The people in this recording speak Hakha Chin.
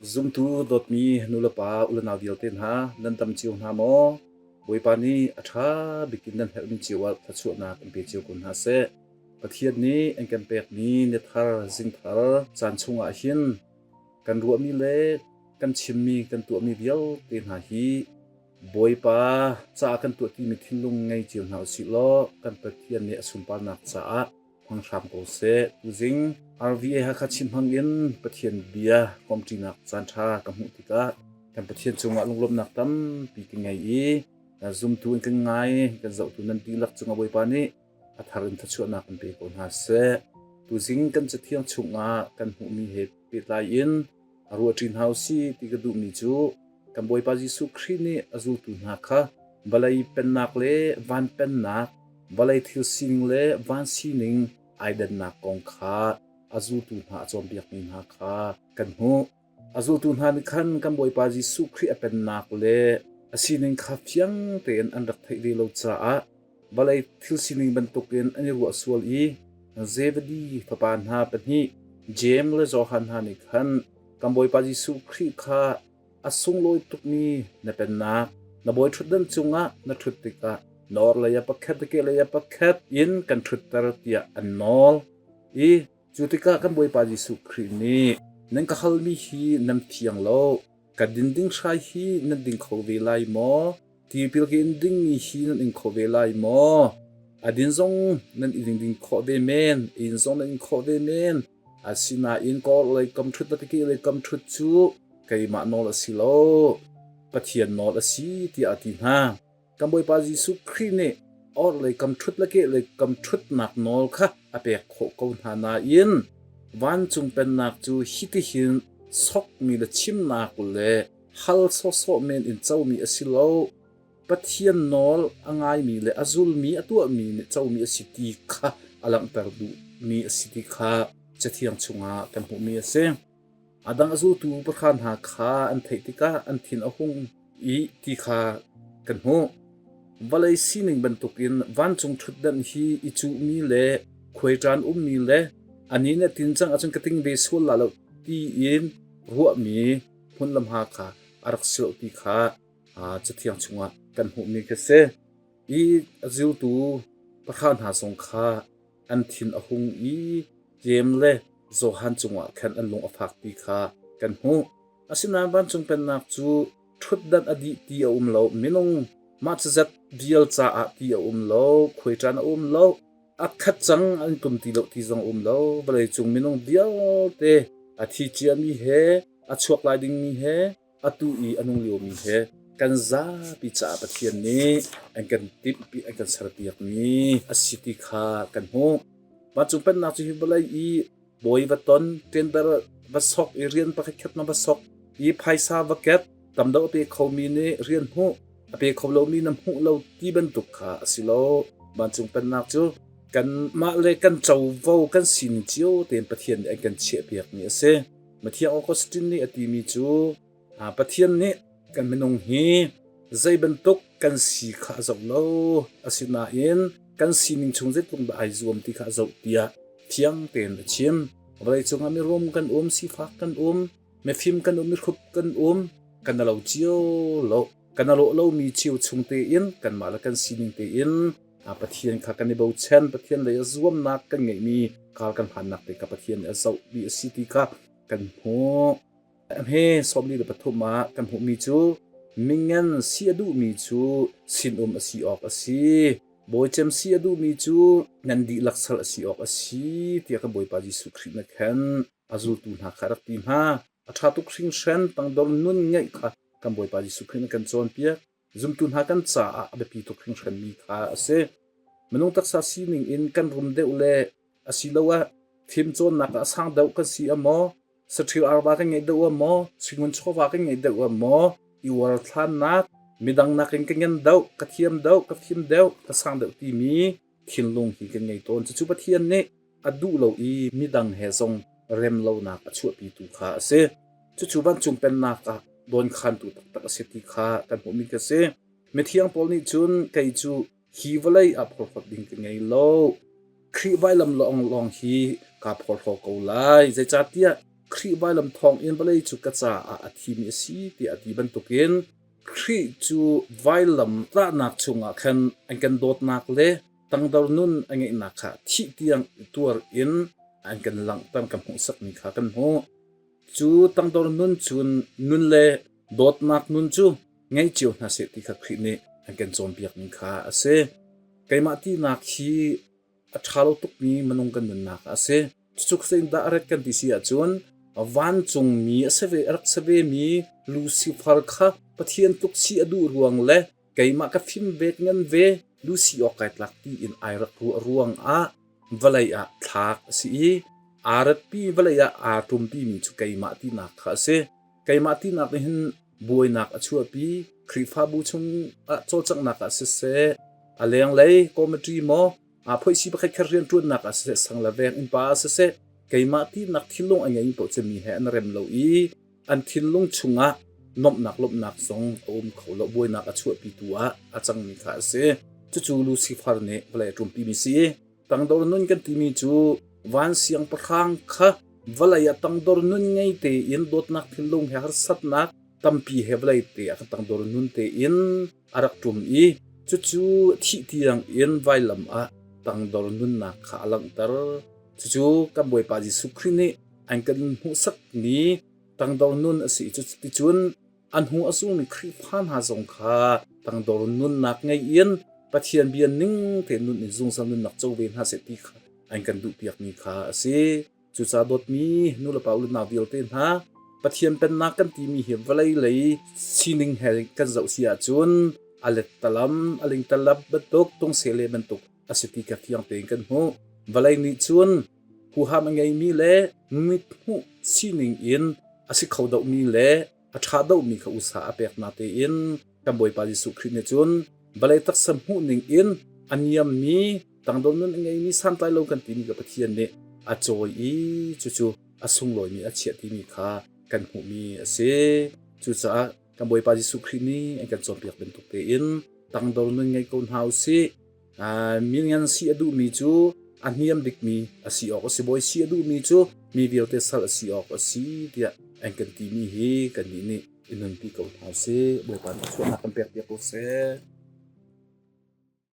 Zumtu dawtmi nulepa ulenau vialte hna nan dam cio hna maw? Bawipa nih a ṭha bik in nan herhmi cio ah thluachuahnak in pe cio ko hna seh. Pathian nih an kan pekmi ni thar, zing thar caan chungah hin kan ruahmi le kan chimmi, kan tuahmi vialte hna hi Bawipa caah kan tuah timi thinlung ngei cio hna usih law kan Pathian nih a sunparnak caah hmang hram ko seh. Tuzing RVA Hakha Chin hmang in Pathian bia komṭinak caanṭha ka hmuh tikah kan Pathian cungah lunglawmhnak tampi ka ngei i zumtu in kan ngai, kan zohtu nan dihlak cungah Bawipa nih a thar in thluachuahnak in pe ko hna seh. Tuzing kan cathiang chungah kan hmuhmi he pehtlai in a ruahṭi hna usih ti ka duhmi cu kan Bawipa Jesuh Khrih nih a zultu hna kha vawlei pennak le van pennak, vawlei thil sining le van sining ai dannak kong kha a zultu hna a cawnpiakmi hna kha kan hmuh. A zultu hna nih khan kan Bawipa Jesuh Khrih a pennak le a sining kha fiang tein an rak theih ve lo caah vawlei thil sining bantukin an i ruah sual i Zebedi fapa hna pahnih Jeim le Johan hna nih khan kan Bawipa Jesuh Khrih kha a sunglawi tukmi na pennak na bawi ṭhutdan cungah na ṭhut tikah na orhlei ah pakhat na kehlei ah pakhat in kan ṭhutter tiah an nawl i cu tikah kan Bawipa Jesuh Khrih nih nan ka halmi hi nan fiang lo ka din ding hrai hi nan ding kho ve lai maw Tipil ka in dingmi hi nan ing kho ve lai maw? A din zong nan i ding ding khawh ve men, inn zong nan in khawh ve men. Asinain ka orhlei kam ṭhut le ka kehlei kam ṭhut cu keimah nawl a si lo, Pathian nawl a si tiah a ti hna. Kan Bawipa Jesuh Khrih nih orhlei kam ṭhut le kehlei kam ṭhutnak nawl kha a pek khawh ko hna nain vancung pennak cu hitihin sokmi le chimnak le hal sawhsawh men in comi a si lo. Pathian nawl a ngaimi le a zulmi a tuahmi nih comi a si ti kha a langhter duhmi a si ti kha Cathiang chungah kan hmuhmi a si. A dang a zultu pahra hna kha an theih tikah an thin a hung i ti kha kan hmuh. Vawlei sining bantukin vancung ṭhutdan hi i cuhmi le khuaiṭan ummi le anih nih a tin cang ahcun ka ting ve sual la lo tiin ruahmi hmun le hma kha a rak si lo ti kha Cathiang chungah kan hmuhmi khi a si. I a zultu pahra hna zong kha an thin a hung i Jeim le Johan cungah khan an lung a fak ti kha kan hmuh. Asinain vancung pennak cu ṭhutdan a dih ti a um lo, minung mah cazat vial caah ti a um lo, khuaiṭan a um lo, a khat cang an tum ti lo ti zong a um lo. Vawleicung minung vialte a thi ciami he a chuak lai dingmi he atu i a nung liomi he kan zapi caah Pathian nih an kan timhpi an kan serpiakmi a si ti kha kan hmuh. Vancung pennak cu hi vawlei i bawi va ton, tender va sok i rian pakhat khat na va sok i phaisa va kep, tam deuh a pe khomi nih rian hmuh, a pe kho lomi na hmuh lo ti bantuk kha a si lo. Vancung pennak cu kanmah le kan covo kan sining cio tein Pathian nih an kan chiahpiakmi a si. Mathiang Augustine nih a timi cu Pathian nih kan minung hi zei bantuk kan si kha a zoh lo. Asinain kan sining chung zeitluk dah ai zuam ti kha a zoh tiah thiang tein a chim. Vawleicung ah mirum kan um, sifak kan um, mifim kan um, mihrut kan um, kan alo cio lo. Kan alo lomi cio chung tein kanmah le kan sining tein Pathian kha kan i bochan, Pathian lei a zuamnak kan ngeihmi kar kan hlannak te kha Pathian nih a zohmi a si ti kha kan hmuh. Hme 43 ah kan hmuhmi cu mingan si a duhmi cu sinum a si awk a si. Bawicem si a duhmi cu nan dihlak sal a si awk a si tiah kan Bawipa Jesuh Khrih nih khan a zultu hna kha a rak ti hna. A ṭha tuk hringhran tangdor nun ngeih kha kan Bawipa Jesuh Khrih nih kan cawnpiak. Zumtu hna kan caah a biapi tuk hringhranmi kha a si. Minung taksa sining in kan rum deuh le asiloah fimcawnnak ah a sang deuh kan si a maw, saṭhil arva kan ngeih deuh a maw, singun chawva kan ngeih deuh a maw, i uarthlannak, midang nakin ka ngen deuh, ka thiam deuh, ka fim deuh, ka sang deuh timi thinlung hi kan ngei tawn. Cucu Pathian nih a duh lo i midang he zong rem lonak a chuahpitu kha a si. Cucu vancung pennak ah dawnkhantu taktak a si ti kha kan hmuhmi ka si. Mithiang Paul nih cun kei cu hi vawlei ah phorhlawt ding ka ngei lo. Khrih vailam lawnglawng hi kaa phorhlaw ko lai. Zeicahtiah Khrih vailam thawngin vawlei cu ka caah a thimi a si tiah a ti bantukin Khrih cu vailam tahnak chungah khan an kan dawtnak le tangdor nun a ngeihnak kha thih tiang tuar in an kan langhter kan hmuhsakmi kha kan hmuh. Cu tangdor nun cun nun le dawtnak nun cu ngei cio hna seh ti kha Khrih nih an kan cawnpiakmi kha a si. Keimah tinak hi a ṭha lo tukmi minung kan nunnak a si. Cucu zeitindah a rat kan ti si ahcun vancungmi a si ve, a rak si vemi Lucifer kha Pathian tluk si a duh ruang le keimah ka fim ve ngan ve Lucy awk kai tlak tiin ai rak ruah ruang ah vawlei ah thlak a si i aa ratpi vawlei ah aa ṭumpimi cu keimah tinak kha a si. Keimah tinak nih hin buainak a chuahpi. Khrihfabu chung ah cawlcanghnak ah siseh, a lenglei committee maw, aa phoihsi pakhat khat rianṭuannak ah siseh, sang le veng innpa ah siseh, keimah tinak thinlung a ngeimi paoh cu mi he an rem lo i an thinlung chungah nuamhnak lawmhnak zong a um kho lo. Buainak a chuahpitu ah a cangmi kha a si. Cucu Lucifer nih vawlei a ṭumpimi si. Tangdor nun kan timi cu van siangpahrang kha vawlei ah tangdor nun ngei tein dawtnak thinlung he harsatnak tampi he vawlei te ah tangdor nun tein a rak ṭum i cucu thih tiang in vailam ah tangdor nunnak kha a langhter. Cucu kan Bawipa Jesuh Khrih nih an kan hmuhsakmi tangdor nun a si. Cuticun A hnu a zulmi Khrihfa hna zong kha tangdor nunnak ngei in Pathian bia ning tein nun in zungzal nunnak co ve hna seh ti kha an kan duhpiakmi kha a si. Cucaah dawtmi nulepa unau vialte hna, Pathian pennak kan timi hi vawlei lei sining he kan zoh si ahcun a lettalam, a lingtalap bantuk, tungsele bantuk a si ti kha fiang tein kan hmuh. Vawlei nih cun huham a ngeimi le mithmuh sining in a si kho dohmi le a ṭha dohmi kha usa a pek na tein kan Bawipa Jesuh Khrih nih cun vawlei taksa hmuh ning in a niammi tangdor nun a ngeimi santlai lo kan timi ka Pathian nih a cawi i cucu a sunglawimi a chiah timi kha kan hmuhmi a si. Cucaah kan Bawipa Jesuh Khrih nih an kan cawnpiak bantuk tein tangdor nun ngei ko hna u sih. Min ngan si a duhmi cu a hniam bikmi a si awk a si. Bawi si a duhmi cu mi vialte sal a si awk a si tiah an kan timi hi kannih nih i nunpi ko hna usih. Bawipa nih chuahnak kan pek piak ko seh.